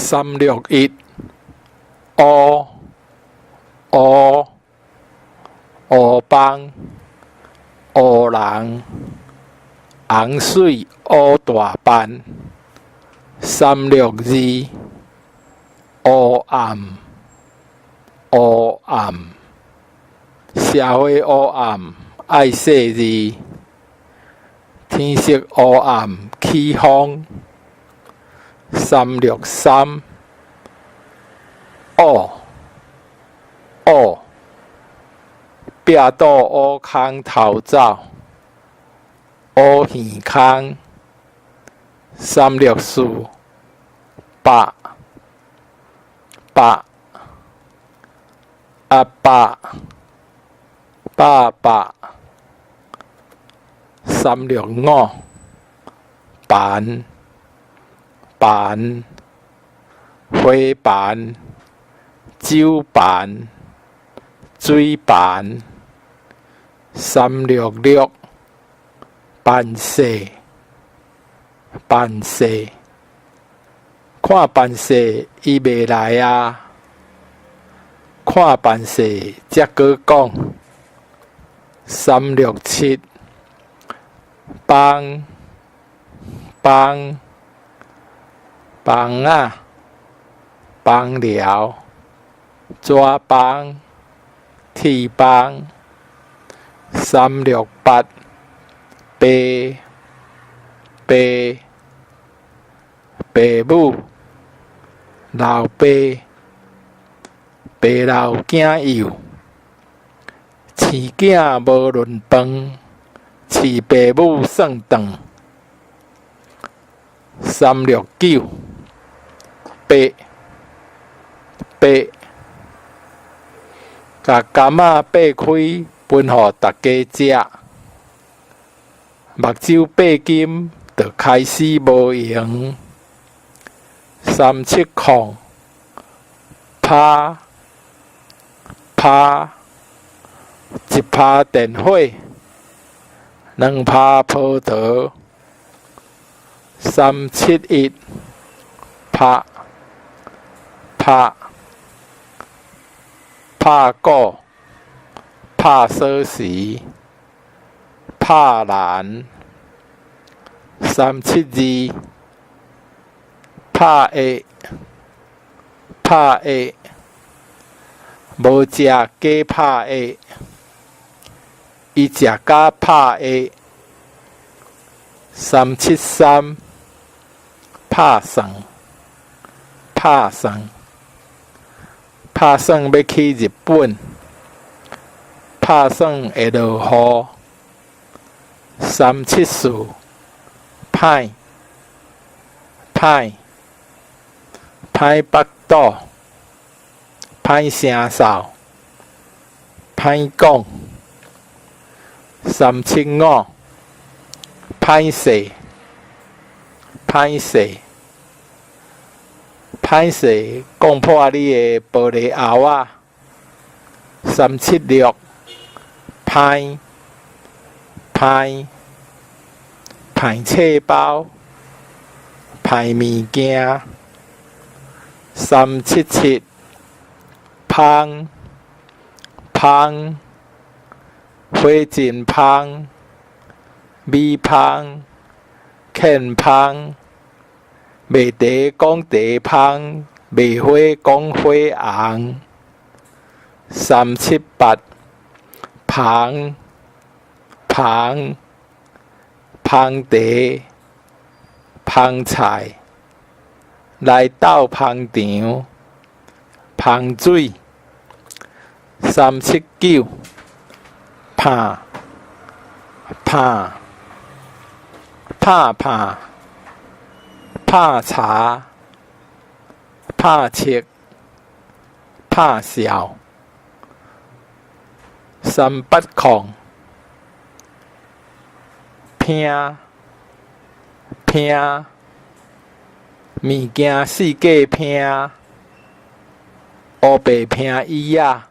361，烏烏烏枋烏人，紅媠烏大範。362，烏暗烏暗，社會烏暗愛細膩，天色烏暗起風。363，烏烏，壁倒烏空逃走，烏耳空。364，百百，阿伯爸爸。365，盤盤，花盤，酒盤，水盤。366，辦勢辦勢，看辦勢伊袂來啊！看辦勢才閣講。367，枋枋，枋仔，枋寮，紙枋，鐵枋。368，爸爸，爸母，老爸，爸老囝幼，飼囝無論飯，飼爸母算頓。369，白白，共柑仔擘開分予逐家食，目睭擘金就開始無閒。370，拍拍，一拍電火，兩拍葡萄。371，拍拍，拍鼓，拍鎖匙，拍蘭。372，拍下拍下，無食假拍下，伊食甲拍下。373，拍算拍算，拍算欲去日本，拍算會落雨。374，歹歹，歹腹肚，歹聲嗽，歹講。375，歹勢歹勢，歹勢講破你的玻璃喉仔。376，歹歹，歹冊包，歹物件。377，芳芳，火真芳，米芳，欠芳，賣茶講茶芳，賣花講花紅。378，芳芳，芳茶，芳菜，來鬥捧場，芳水。379，拍拍，拍拍，拍柴，拍粟，拍笑。380，拼拼，物件四界拼，烏白拼椅仔。